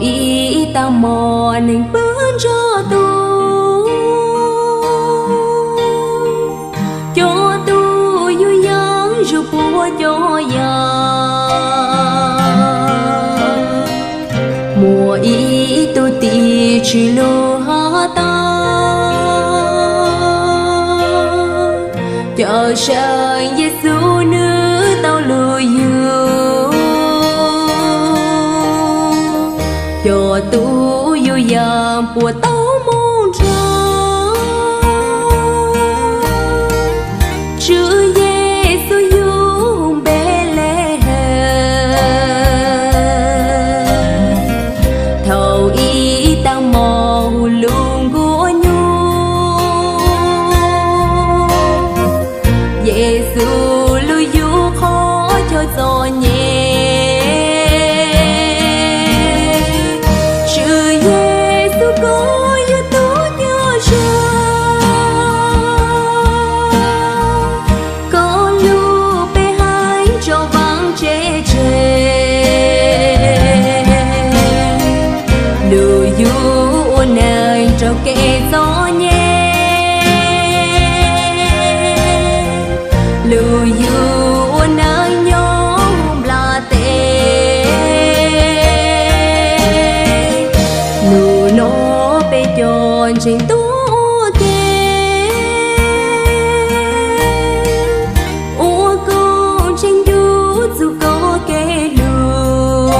Ib tag hmo neeg pw nrog tus, cov tus yug yeej zuj puag cov yam. Muaj ib tug tim tswv lub hov tau, Cawmseej Yexus nws tau lug yug. Cov tus yug yeej puas tau moog nrug Tswv Yexus yug hauv Npelehees. Thaum ib tag hmo huv lub nkuaj nyuj, Yexus lug yug qhov chaw txom nyem. Tswv Yexus koj yog tug coj zag, koj lug peb haiv tso vaaj tse tseg. Lug yug ua neeg raug kev txom nyem, lug yug ua neeg nyob nplas teb. Nub nua peb cov ntseeg tuab ua ke, ua koob tsheej ncu txug koj kev lug.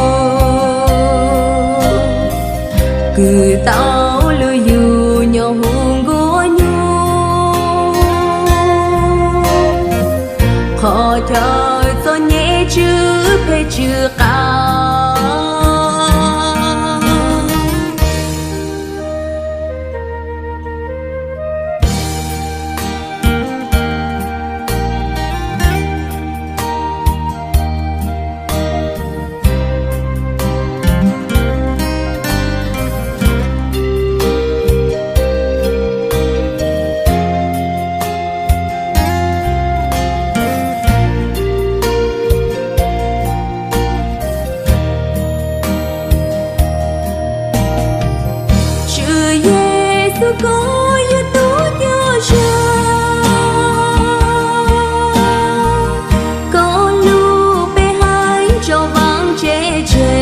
Kws tau lug yug nyob huv nkuaj nyuj, qhov chaw txom nyem tsw phem tsw qab. Tswv Yexus koj yog tug coj zag, koj lug peb haiv tso vaaj tse tseg.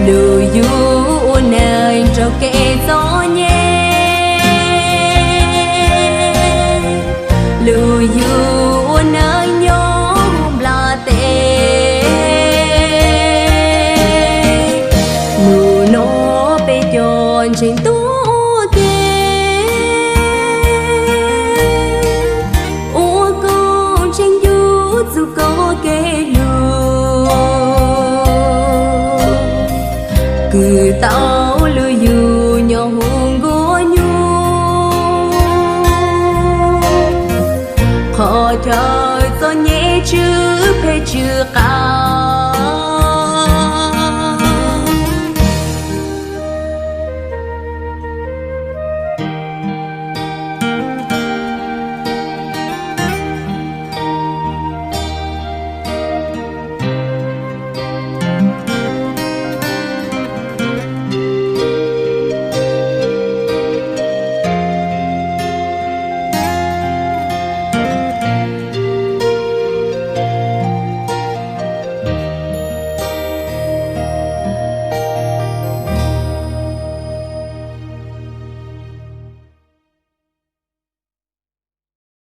Lug yug ua neeg raug kev txom nyem, lug yug ua neeg nyob nplas teb. Nub nua peb cov ntseeg tuab ua ke, ua koob tsheej ncu txug koj kev lug. Kws tau